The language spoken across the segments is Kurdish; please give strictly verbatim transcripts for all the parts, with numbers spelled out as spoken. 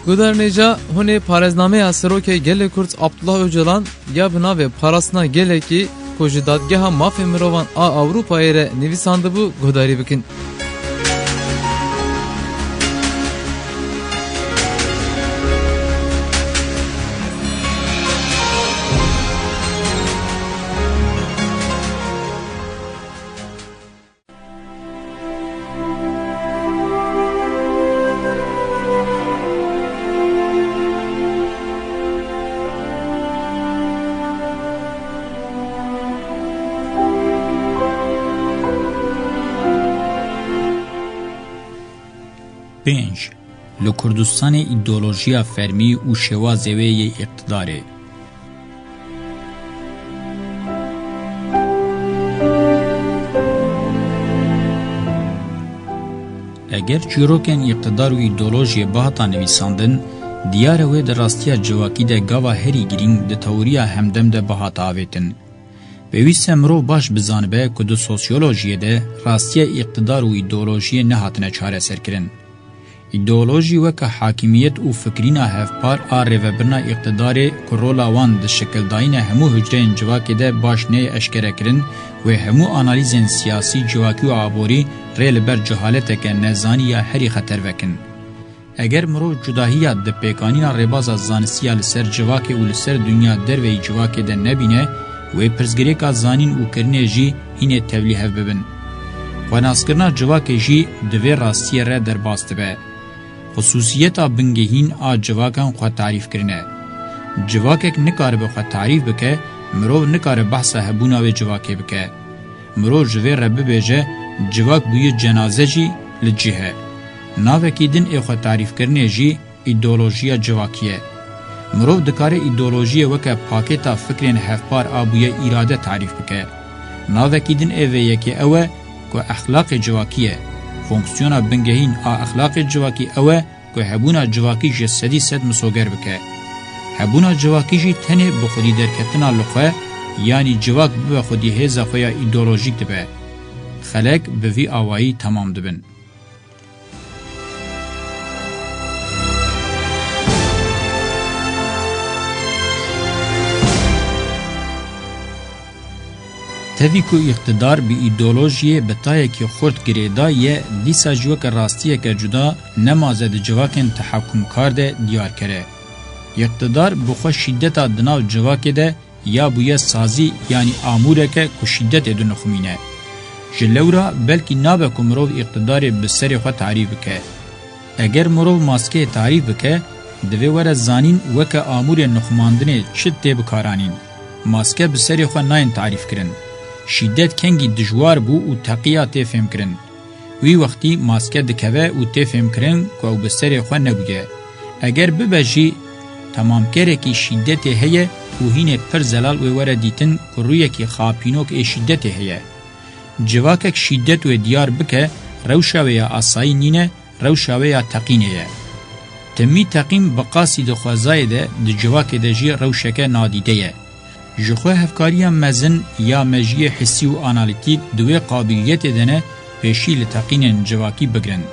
Guhdarên hêja, hûn ê parêznameya Serokê Gelê Kurd Abdullah Ocalan ya bi navê Parastina Gelekî ku ji Dadgeha Mafê Mirovan a Ewropayê re nivîsandibû guhdarî bikin. Pênc. Li Kurdistanê îdeolojiya fermî û şêwazê wê yê îqtidarê. Eger çîrokên îqtidar û îdeolojiyê bihata nivîsandin, diyar e wê di rastiya civakî de gava herî girîng di tewriya hemdem de bihata avêtin. Pêwîst e mirov baş bizanibe ku di sosyolojiyê de rastiya îqtidar û îdeolojiyê nehatine çareserkirin. Îdeolojî weke hakimiyet û fikirîna hevpar a rêvebirina îqtidarê ku rola wan di şikildayîna hemû hucreyên civakê de baş neyê eşkerekirin, wê hemû analîzên siyasî, civakî û aborî rê li ber cehaleteke nezanî ya herî xetervek in. Eger mirov cudahiya di pêkanîna rêbaza zanistî ya li ser civakê û li ser dinya derveyî civakê de nebîne, wê pirsgirêka zanîn û kirinê jî hînê tevlî hev bibin. Xwenaskirina civakê jî di vê rastiyê re derbas dibe. Xusûsiyeta bingehîn a civakan xwe tarîf kirine. Civakek nikaribe xwe tarîf bike, mirov nikare behsa hebûna wê civakê bike. Mirov ji vê re bibêje, civak bûye cenaze jî li cih e. Navekî din ê xwe tarîfkirinê jî îdeolojiya civakî ye. Mirov dikare îdeolojiyê weke pakêta fikrên hevpar a bûye îrade tarîf bike. Navekî din ê vê yekê ew e ku exlaqê civakî ye. Fonksiyona bingehîn a exlaqê civakî ew e ku hebûna civakî ji sedî sed misoger bike. Hebûna civakî jî tenê bi xwedî derketina li xwe, yanî civak bibe xwedî hêza xwe ya îdeolojîk dibe. Xelek bi vî awayî temam dibin. Tevî ku îqtidar bi îdeolojiyê bi tayekî xurt girêdayî ye, dîsa jî weke rastiyeke cuda nemaze di civakên tehakumkar de diyarker e. Îqtidar bi xwe şîdeta di nav civakê de ya bûye sazî, yanî amûreke ku şîdetê dinixumîne. Ji lewra belkî nabe ku mirov îqtidarê bi serê xwe tarîf bike. Eger mirov maskeyê tarîf bike, divê were zanîn weke amûrê nixumandinê çi tê bikaranîn. Maske bi serê xwe nayên tarîfkirin. Şîdet kengî dijwar bû û teqiya tê fêmkirin. Wî wextî maske dikeve û tê fêmkirin ku ew bi serê xwe nebûye. Eger bibe jî, temamkerekî şîdetê heye û hînê pir zelal wê were dîtin ku rûyekî xapînok ê şîdetê heye. Civakek şîdet wê diyar bike, rewşa wê ya asayî nîne, rewşa wê ya teqînê ye. Timî teqîn bi qasî di xwezayê de, di civakê de jî rewşeke nadîde ye. Ji xwe hevkariya mezin ya mejiyê hissî û analîtîk di wê qabiliyetê de ne, pêşî li teqînên civakî bigirin.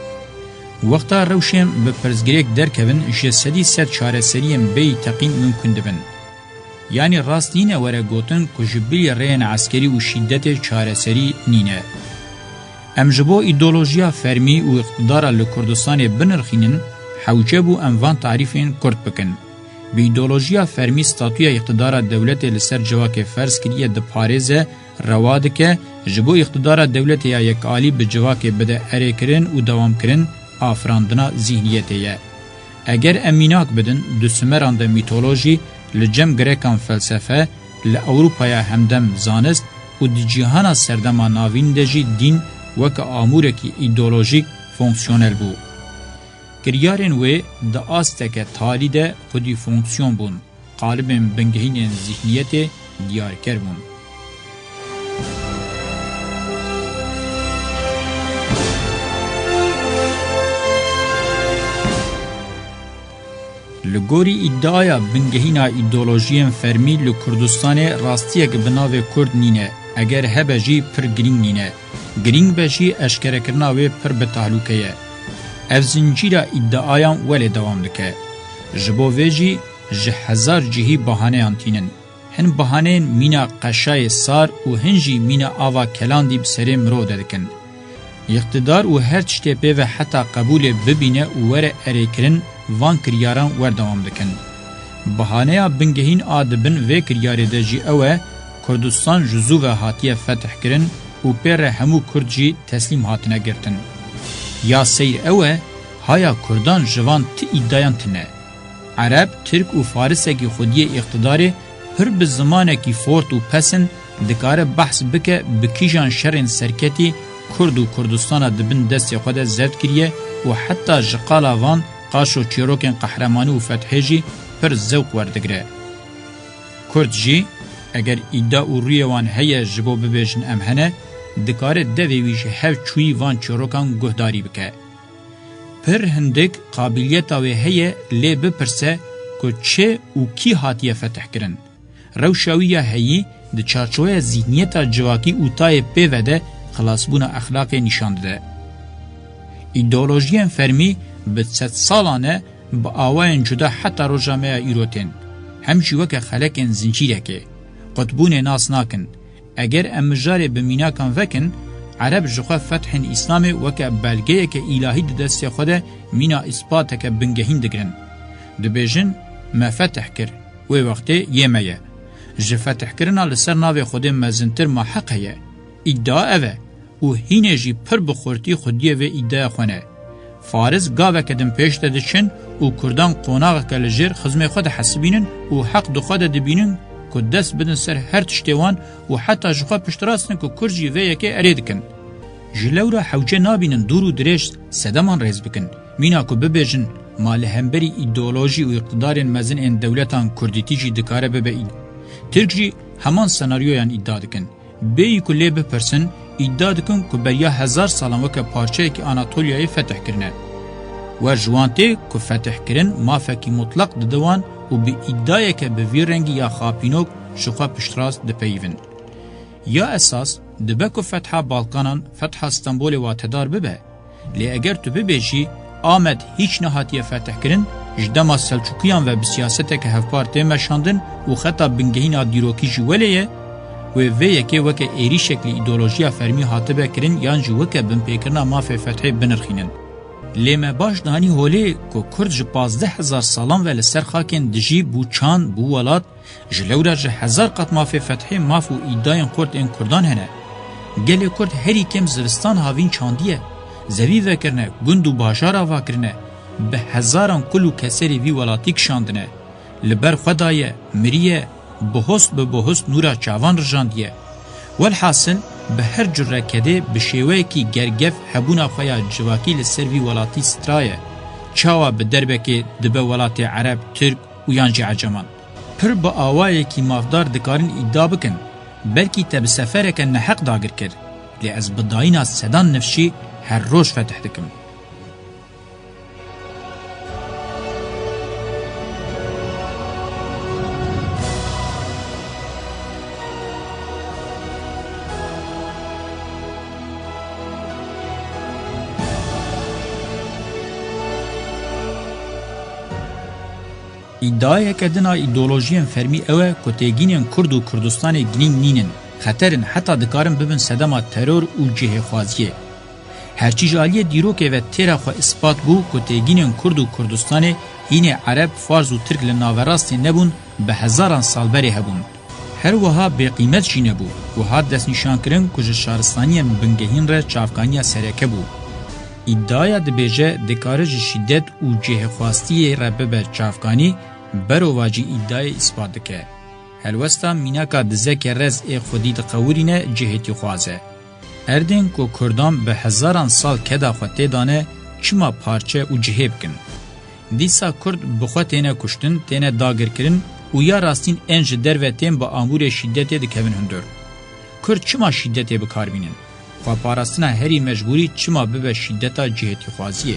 Wexta rewşên bi pirsgirêk derkevin, ji sedî sed çareseriyên bêyî teqîn mimkun dibin. Yanî rast nîne were gotin ku ji bilî rêyên eskerî û şîdetê çareserî nîne. Em ji bo îdeolojiya fermî û îqtidara li Kurdistanê binirxînin, hewce bû em van tarîfên kurt bikin. Bi îdeolojiya fermî statûya îqtidara dewletê li ser civakê ferz kiriye diparêze, rewa dike, ji bo îqtidara dewletê ya yekalî bi civakê bide erêkirin û dewamkirin, afirandina zîhniyetê ye. Eger em mînak bidin, di Sumeran de mîtolojî, li cem Grekan felsefe, li Ewropaya hemdem zanist û di cîhana serdema navîn de jî dîn weke amûrekî îdeolojîk fonksiyonel bû. Kiryarên wê di asteke talî de xwedî fonksiyon bûn, qalibên bingehînên zîhniyetê diyarker bûn. Li gorî îdiaya bingehîna îdeolojiyên fermî li Kurdistanê rastiyek bi navê Kurd nîne, eger hebe jî pir girîng nîne. Girîng be jî eşkerekirina wê pir bi tehlûke ye. Ev zincîra îdiayan welê dewam dike. Ji bo vê jî ji hezar cihî bahaneyan tînin. Hin bahaneyên mîna qeşayê sar û hin jî mîna ava kelandî bi serê mirov de dikin. Îqtidar û her tiştê pê ve heta qebûlê bibîne û were erêkirin van kiryaran werdewam dikin. Bahaneya bingehîn a di bin vê kiryarê de jî ew e, Kurdistan ji zû ve hatiye fetihkirin û pê re hemû Kurd jî teslîm hatine girtin. Ya seyr ew e, haya Kurdan ji van ti îddayan tine. Ereb, Tirk û Farisekî xwediyê îqtidarê pir bi zimanekî fort û pesin dikare behs bike bi kîjan şerên serketî Kurd û Kurdistana di bin destê xwe de zeft kiriye û heta ji qala van qaşo çîrokên qehremanî û fethê jî pir zewq werdigire. Kurd jî, eger îda û rûyê wan heye ji bo bibêjin em hene, dikare devê wî ji hev çûyî van çîrokan guhdarî bike. Pir hindik qabîliyeta wê heye lê bipirse ku çi û kî hatiye fetihkirin. Rewşa wî ya heyî di çarçoweya zîhniyeta civakî û tayê pê ve de xilasbûna exlaqê nîşan dide. Îdeolojiyên fermî bi sedsalan e bi awayên cuda heta roja me ya îro tên. Hem jî weke xelekên zincîrekê, qutbûnê nas nakin. Eger em mijarê bi mînakan vekin, Ereb ji xwe fethên Îslamê weke belgeyeke îlahî di destê xwe de mîna îspateke bingehîn digirin. Dibêjin, me fetih kir, wê wextê yê me ye. Ji fetihkirina li ser navê Xwedê mezintir ma heq heye? Îdia ev e û hînê jî pir bi xurtî xwediyê vê îdiaya xwe ne. Faris gaveke din pêş de diçin û Kurdan qonaxeke li jêr xizmê xwe dihesibînin û heq di xwe de dibînin ku dest bidin ser her tiştê wan û heta ji xwe piştrast in ku Kurd jî vê yekê erê dikin. Ji lewra hewce nabînin dûr û dirêj sedeman rêz bikin. Mîna ku bibêjin, ma li hemberî îdeolojî û îqtidarên mezin ên dewletan kurdîtî jî dikare bibe îd. Tirk jî heman senaryoyan îdia dikin. Bêyî ku lê bipirsin, îdia dikin ku beriya hezar salan weke parçeyekî Anatoliyayê fetih kirine. Wer ji wan tê ku fetihkirin mafekî mutlaq dide wan û bi îdiayeke bi vî rengî ya xapînok ji xwe piştrast dipeyivin. Ya esas, dibe ku fetha Balkanan, fetha Stenbolê watedar bibe. Lê eger tu bibêjî, Amed hîç nehatiye fetihkirin, ji dema Selçûkiyan ve bi siyaseteke hevpar tê meşandin û xeta bingehîn a dîrokî jî welê ye, wê vê yekê weke êrîşek li îdeolojiya fermî hatibe kirin yan jî weke binpêkirina mafê fethê binirxînin. Lê me baş dihanî holê ku Kurd ji pazdeh hezar salan ve li ser xakên dijî bû çand, bû welat, ji lewra ji hezar qat mafê fethê maf û îdayên xurt ên Kurdan hene. Gelê Kurd herî kêm zivistan havîn çandiye, zevî vekirine, gund û bajar ava kirine, bi hezaran kul û keserê vî welatî kişandine. Li ber xwe daye, miriye, bihost bi bihost nûra çavan rijandiye. Welhasil, bi her cure kedê bi şêweyekî gergev hebûna xwe ya civakî li ser vî welatî straye. Çawa bi derbekê dibe welatê Ereb, Tirk û yan jî Eceman? Pir bi awayekî mafdar dikarin îdia bikin, belkî te bi sefereke neheq dagir kir, lê ez bi dayîna sedan nifşî her roj fetih dikim. Îdiayeke din a îdeolojiyên fermî ew e ku têgînên Kurd û Kurdistanê ginîng nînin, xeter in, heta dikarin bibin sedema teror û cihêxwaziyê. Herçî ji aliyê dîrokê ve têra xwe îspat bû ku têgînên Kurd û Kurdistanê hînê Ereb, Fars û Tirk li naverastê nebûn, bi hezaran sal berê hebûn. Her wiha bêqîmet jî nebû û hat destnîşankirin ku ji şaristaniyên bingehîn re çavkaniya sereke bû. Îdiaya dibêje dikare ji şîdet û cihêxwastiyê re bibe çavkanî, berovajî îdiayê îspat dike. Helwesta mînaka dizeke rez ê xwedî diqewirîne cihêtîxwaz e. Erdên ku Kurdan bi hezaran sal keda xwe tê dane, çima parçe û cihê bikin? Dîsa Kurd bi xwe têne kuştin, têne dagirkirin û ya rastîn ên ji derve tên bi amûrê şîdetê dikevin hundir. Kurd çima şîdetê bi kar bînin? Xweparastina herî mecbûrî çima bibe şîdeta cihêtîxwaziyê?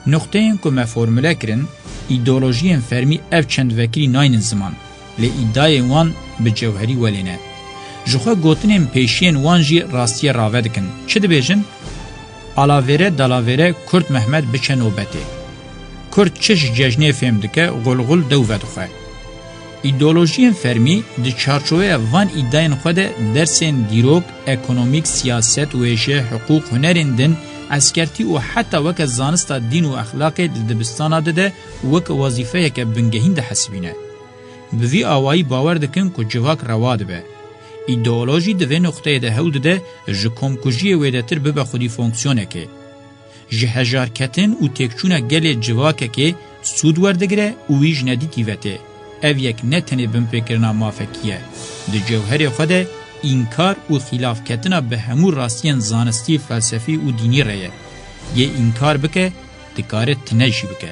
Nuqteyên ku me formule kirin, îdeolojiyên fermî ev çend vekirî naynin ziman, lê îdiayên wan bi cewherî welê ne. Ji xwe gotinên pêşiyên wan jî rastiyê rave dikin. Çi dibêjin? Alavêre dalavêre Kurd Mehmet biçe nobetê. Kurd çi ji cejnê fêm dike, xulxul dew vedixwe. Îdeolojiyên fermî di çarçoveya van îdayên xwe de dersên dîrok, ekonomîk, siyaset, wêje, hiqûq, hunerên din, eskertî û heta weke zanista dîn û exlaqê di dibistana dide û weke wezîfeyeke bingehîn dihesibîne. Bi vî awayî bawer dikin ku civak rewa dibe. Îdeolojî di vê noqteyê de hewl dide ji komkujiyê wêdetir bibe xwedî fonksiyonekê. Ji hejarketin û têkçûna gelê civakekê sûd werdigire û wî ji nedîtî ve tê. Ev yek ne tenê binpêkirina mafekî ye. Di cewherê xwe de înkar û xîlafketina bi hemû rastiyên zanistî, felsefî û dînî re ye. Yê înkar bike, dikare tune jî bike.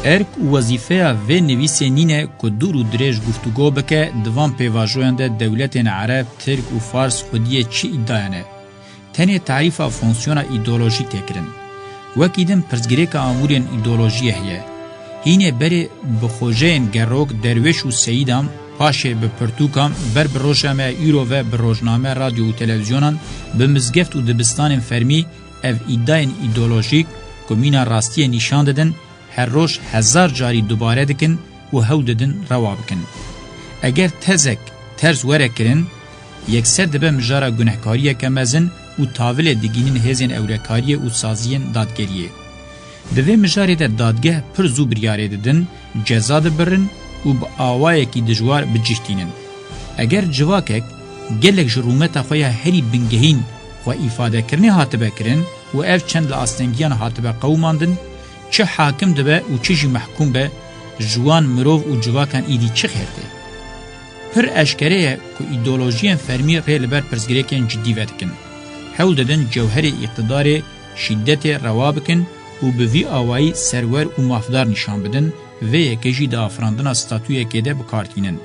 Erk û wezîfeya vê nivîsê nîne ku dûr û dirêj guftûgo bike, di van pêvajoyan de dewletên ereb, tirk û fars xwediyê çi îdaya ne. Tenê tarîfa fonksiyona îdeolojîk tê kirin. Wekî din pirsgirêka amûrên îdeolojiyê heye. Hînê berê bi xwejeyên gerok, derwêş û seyidan, paşê bi pirtûkan, ber bi roja me îro ve bi rojname, radyo û televîzyonan, bi mizgeft û dibistanên fermî ev îdayên îdeolojîk ku mîna rastiyê nîşan didin, her roj hezar carî dubare dikin û hewl didin rewa bikin. Eger tezek ters were kirin, yekser dibe mijara gunehkariyeke mezin û tavilê digihînin hêzên ewlekariyê û saziyên dadgeriyê. Di vê mijarê de dadgeh pir zû biryarê didin, ceza dibirin û bi awayekî dijwar bi cih tînin. Eger civakek gelek ji rûmeta xwe ya herî bingehîn xwe îfadekirinê hatibe kirin û ev çend li astengiyan hatibe qewimandin, çi hakim dibe û çi jî mehkûm be, ji wan mirov û civakan îdî çi xêr tê? Pir eşkere ye ku îdeolojiyên fermî rê li ber pirsgirêkên cidî vedikin. Hewl didin cewherê îqtidarê, şîdetê rewa bikin û bi vî awayî serwer û mafdar nîşan bidin, vê yekê jî di afirandina statûyekê de bi kar tînin.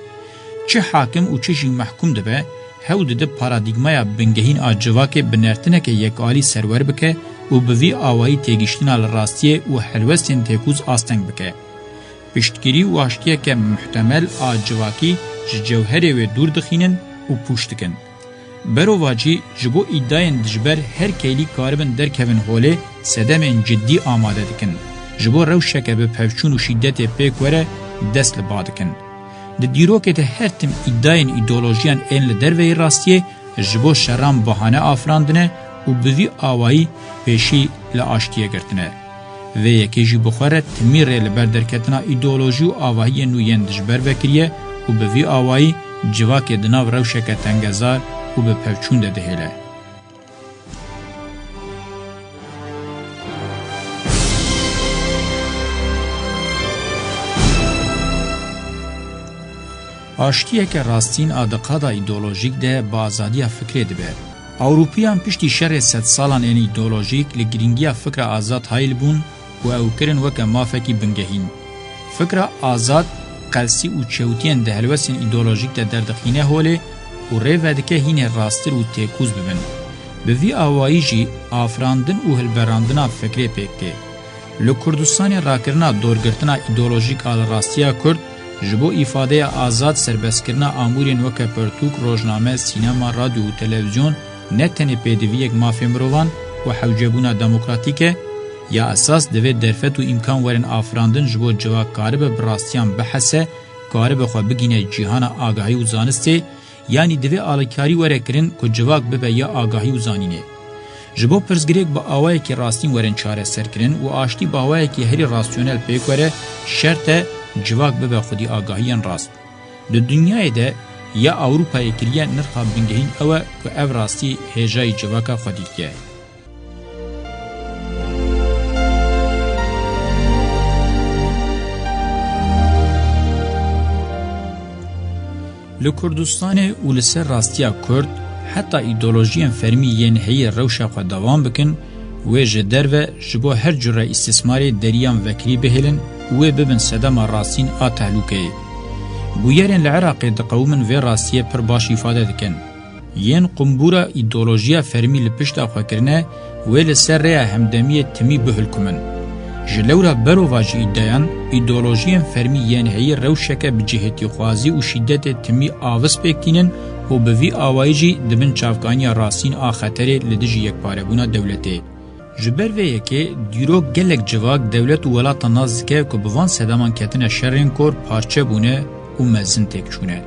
Çi hakim û çi jî mehkûm dibe, hewl dide paradîgmaya bingehîn a civakê bi nertineke yekalî serwer bike û bi vî awayî têgihiştina li rastiyê û helwestên têkûz asteng bike. Piştgirî û aştiyeke muhtemel a civakî ji cewherê wê dûr dixînin û pûç dikin. Berovajî ji bo îdayên dijber her keylî karibin derkevin holê, sedemên cidî amade dikin. Ji bo rewşeke bi pevçûn û şîdetê pêk were, dest li ba dikin. Di dîrokê de her tim îdayên îdeolojiyan ên li derveyî rastiyê ji bo şeran bahane afirandine û bi vî awayî pêşî li aştiyê girtine. Vê yekê jî bi xwe re timî rê li ber derketina îdeolojî û avahiyên nû yên dijber vekiriye û bi vî awayî civakê di nav rewşeke tengezar û bi pevçûn de dihêle. Aştiyeke rastîn a di qada îdeolojîk de bi azadiya fikrê dibe. Ewropiyan piştî şerê sedsalan ên îdeolojîk li girîngiya fikra azad hayil bûn û ew kirin weke mafekî bingehîn. Fikra azad, qelsî û çewtiyên di helwestên îdeolojîk de derdixîne holê û rê vedike hînê rasttir û têkûz bibin. Bi vî awayî jî afirandin û hilberandina fikrê pêk tê. Li Kurdistanê rakirina dorgirtina îdeolojîk a li rastiya Kurd ji bo îfadeya azad, serbestkirina amûrên weke pirtûk, rojname, sînema, radyo û televîzyon ne tenê pêdiviyek mafê mirovan û hewcebûna demokratîk e, ya esas divê derfet û îmkan werin afirandin ji bo civak karibe bi rastiyan bihese, karibe xwe bigîne cîhana agahî û zanistê, yanî divê alîkarî were kirin ku civak bibe ya agahî û zanînê. Ji bo pirsgirêk bi awayekî rastîn werin çareserkirin û aştî bi awayekî herî rasyonel pêk were, şert e civak bibe xwedî agahiyên rast. Di dinyayê de ya Ewropayê kiriye nirxa bingehîn ew e ku ev rastî hêjayî civaka xwedî dike. Li Kurdistanê û li ser rastiya Kurd, heta îdeolojiyên fermî yên heyî rewşa xwe dewam bikin, wê ji derve ji bo her cure îstismarê deriyan vekirî bihêlin û wê bibin sedema rastîn a tehlûkeyê. Bûyerên li Iraqê diqewimin vê rastiyê pir baş îfade dikin. Yên qumbûra îdeolojiya fermî li pişta xwe kirine, wê li ser rêya hemdemiyê timî bihilkumin. Ji lewra berova ji îdeyan, îdeolojiyên fermî yên heyî rewşeke bi cihêtîxwazî û şîdetê timî avis pêk tînin û bi vî awayî jî dibin çavkaniya rastîn a xeterê li dijî yekparebûna dewletê. Ji ber vê yekê dîrok gelek civak dewlet û welatan nas dike ku bi van sedeman ketine şerên kor parçe bûne û mezin têk çûne.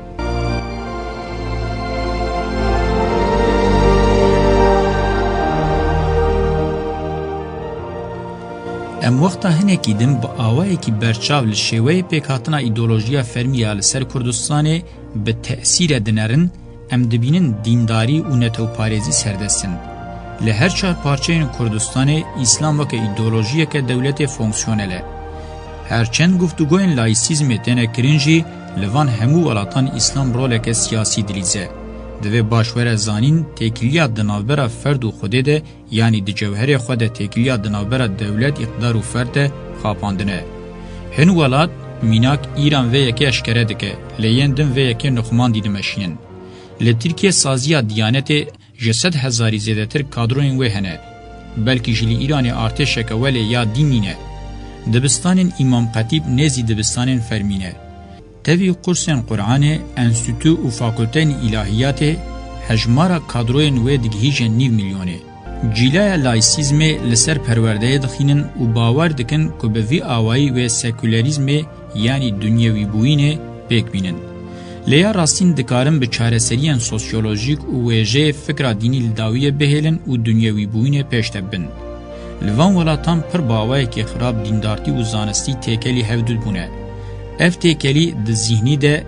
Em wexta hinekî din bi awayekî berçav li şêweyê pêkhatina îdeolojiya fermî ya li ser Kurdistanê bi tesîre dinerin, em dibînin dîndarî û netewparêzî serdest in. Li her çar parçeyên Kurdistanê Îslam weke îdeolojiyeke dewletê fonksiyonel e. Her çend guftûgoyên laîsîzmê têne kirin jî, li van hemû welatan Îslam roleke siyasî dilîze. Divê baş were zanîn, têkiliya di navbera ferd û Xwedê de, yanî di cewherê xwe de têkiliya di navbera dewlet, îqtidar û ferd de xapandine. Hin welat, mînak, Îran vê yekê eşkere dike, lê yên din vê yekê nuxmandî dimeşînin. Li Tirkiyê saziya Diyanetê ji sed hezarî zêdetir kadroyên wê hene. Belkî jî li Îranê artêşeke welê ya dîn nîne. Dibistanên Îmam Xetîb nêzî dibistanên fermî ne. Tevî qursên Quranê, enstîtu û fakulteyên îlahiyatê hejmara kadroyên wê digihîje nîv milyonê. Cîlaya laîsîzmê li ser perwerdeyê dixînin û bawer dikin ku bi vî awayî wê sekûlerîzmê, yanî dunyewîbûyînê, pêk bînin. Lê ya rastîn dikarin bi çareseriyên sosyolojîk û wêjeyê fikra dînî li dawiyê bihêlin û dunyewîbûyînê pêş de bibin. Li van welatan pir bi awayekî xirab dîndartî û zanistî têkelî hevdû bûne. Ev têkelî di zîhnî de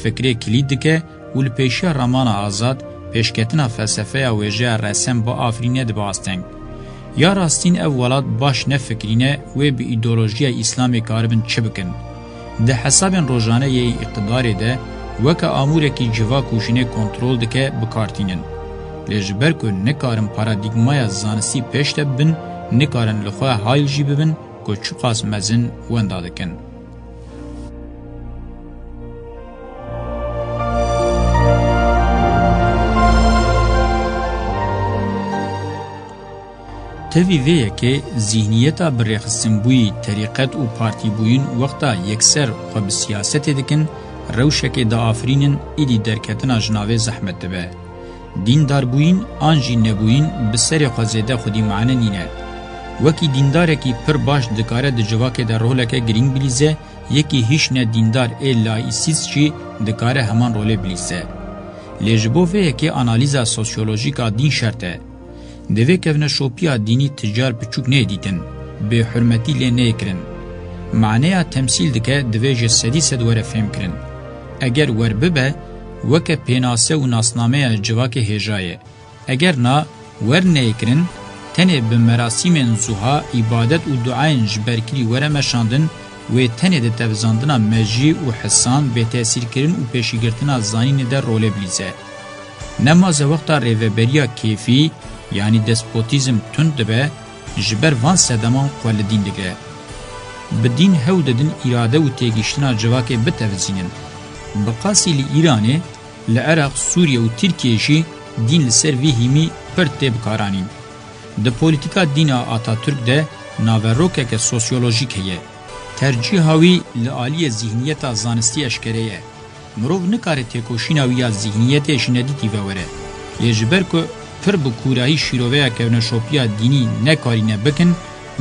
fikrê kilît dike û li pêşiya ramana azad, pêşketina felsefeya wêjeya resen biafirîne dibe asteng. Ya rastîn ev welat baş ne fikrî ne, wê bi îdeolojiya Îslamê karibin çi bikin? Di hesabên rojane yê îqtidarê de weke amûrekî civak û jinê kontrol dike, bi kar tînin. Lê ji ber ku nikarin paradîgmaya zanistî pêş de bibin, nikarin li xwe hayl jî bibin ku çiqas mezin wenda dikin. Tevî vê yekê zîhniyeta birêxistinbûyî, terîqet û partîbûyîn wexta yekser xwe bi siyasetê dikin, rewşekê diafirînin, îdî derketina ji navê zehmet dibe. Dîndarbûyîn an jî nebûyîn bi serê xwe zêde xwedî mane nîne. Wekî dîndarekî pir baş dikare di civakê de roleke girîng bilîze, yekî hîç ne dîndar ê laîsîst jî dikare heman rolê bilîze. Lê ji bo vê yekê analîza sosyolojîk a dîn şert e. Divê kevneşopiya dînî ti car piçûk neyê dîtin, bêhurmetî lê neyê kirin. Maneya temsîl dike divê ji sedî sed were fêhm kirin. Eger wer bibe, weke pênase û nasnameya civakê hêja ye. Eger na, wer neyê kirin, tenê bi merasîmên zuha, îbadet û duayên ji ber kirî were meşandin, wê tenê di tevzandina mejî û hisan bêtesîrkirin û pêşîgirtina zanînê de rolê bilîze. Nemaze wexta rêveberiya kêfî, yanî despotîzm tund dibe, ji ber van sedeman xwe li dîn digre. Bi dîn hewl didin îrade û têgihiştina civakê bitevizînin. Bi qasî li Îranê, li Iraq, Sûriye û Tirkiyê jî dîn li ser vî hîmî pir tê bikaranîn. Di polîtîka dîn a Atatürk de naverokeke sosyolojîk heye. Tercîha wî li aliyê zîhniyeta zanistî eşkere ye. Mirov nikare têkoşîna wî ya zîhniyetê ji nedîtî ve were. Lê ji ber ku pir bi kûrahî şîroveya kevneşopiya dînî nekarîne bikin,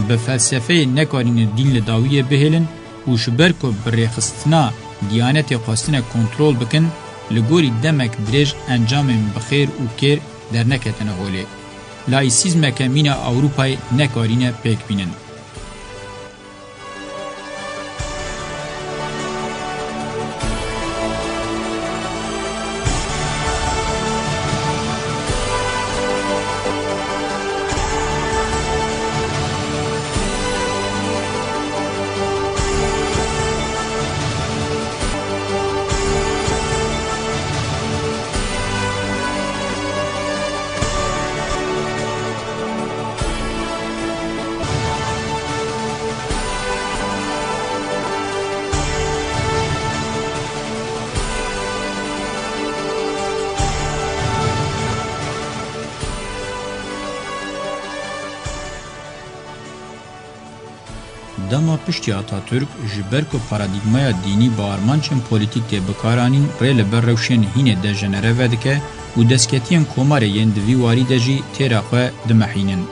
bi felsefeyê nekarîne dîn li dawiyê bihêlin û ji ber ku bi rêxistina Diyanetê xwestine kontrol bikin, li gorî demek dirêj encamên bi xêr û kêr derneketine holê. Laîsîzmeke mîna Ewropayê nekarîne pêk bînin. Dema piştî Atatürk, ji ber ku paradîgmaya dînî bi armancên polîtîk tê bikaranîn, rê li ber rewşên hînê dejenere vedike û destketiyên komarê yên di vî warî de jî têra xwe dimehînin.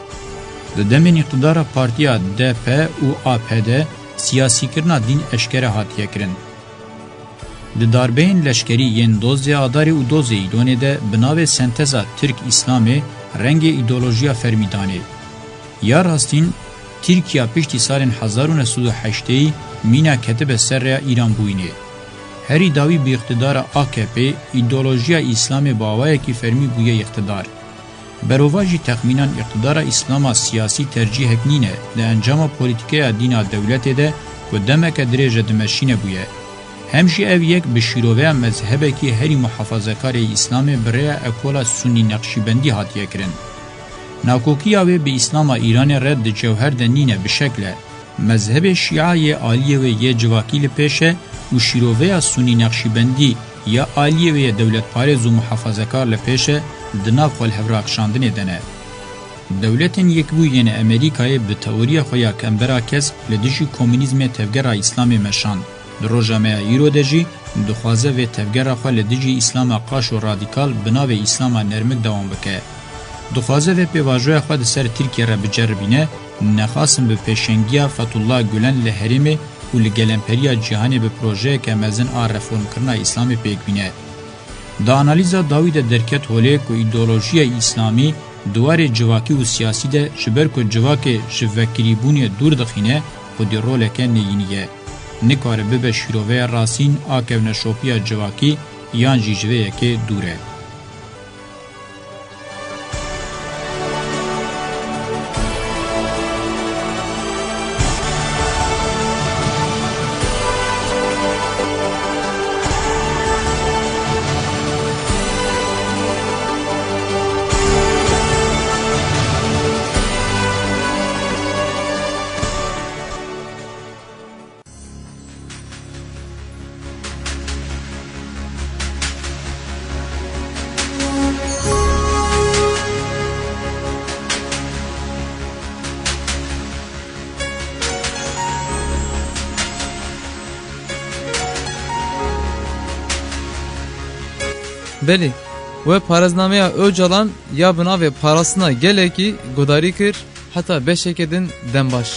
Di demên îqtidara partiya D P û A P de siyasîkirina dîn eşkere hatiye kirin. Di darbeyên leşkerî yên dozê Adarê û dozê Îlonê de bi navê senteza Tirk-Îslamê rengê îdeolojiya fermî danê. Ya rastîn, Tirkiya piştî salên hezar û neh sed û heştê mîna ketibe ser rêya Îranbûyînê. Herî dawî bi îqtidara A K P, îdeolojiya Îslamê bi awayekî fermî bûye îqtidar. Berovajî texmînan îqtidara Îslama siyasî tercîhek nîne di encama polîtîkeya dîna dewletê de ku demeke dirêj e dimeşîne bûye. Hem jî ev yek bi şîroveya mezhebekî herî muhafazekar ê Îslamê bi rêya ekola Sunî Neqşîbendî hatiye kirin. Nakokiya wê bi Îslama Îranê re di cewher de nîne bi şekl e. Mezhebê Şîa yê aliyê wê yê civakî li pêş e û şîroveya Sunî Neqşîbendî ya aliyê wê yê dewletparêz û muhafazekar li pêş e, di nav xwe li hev rakişandinê de ne. Dewletên Yekbûyî yên Amerîkayê bi teoriya xwe ya kembera kesk li dijî komûnîzmê tevgera Îslamê meşand. Di roja me ya îro de jî dixwaze vê tevgera xwe li dijî Îslama qaş û radîkal bi navê Îslama nermik dewam bike. Dixwaze vê pêvajoya xwe di ser Tirkiye re biceribîne, nexasim bi pêşengiya Fethullah Gulen li herêmê û li gelemperiya cîhanê bi projeyeke mezin a reformkirina Îslamê pêk bîne. Di analîza dawî de derket holê ku îdeolojiya Îslamî di warê civakî û siyasî de ji ber ku civakê ji vekirîbûnê dûr dixîne, xwedî roleke neyînî ye. Nikare bibe şîroveya rastîn a kevneşopiya civakî yan jî ji vê yekê dûr e. Belê, we parêznameya Ocalan ya bi navê Parastina Gelekî guhdarî kir, heta beşeke din dem baş.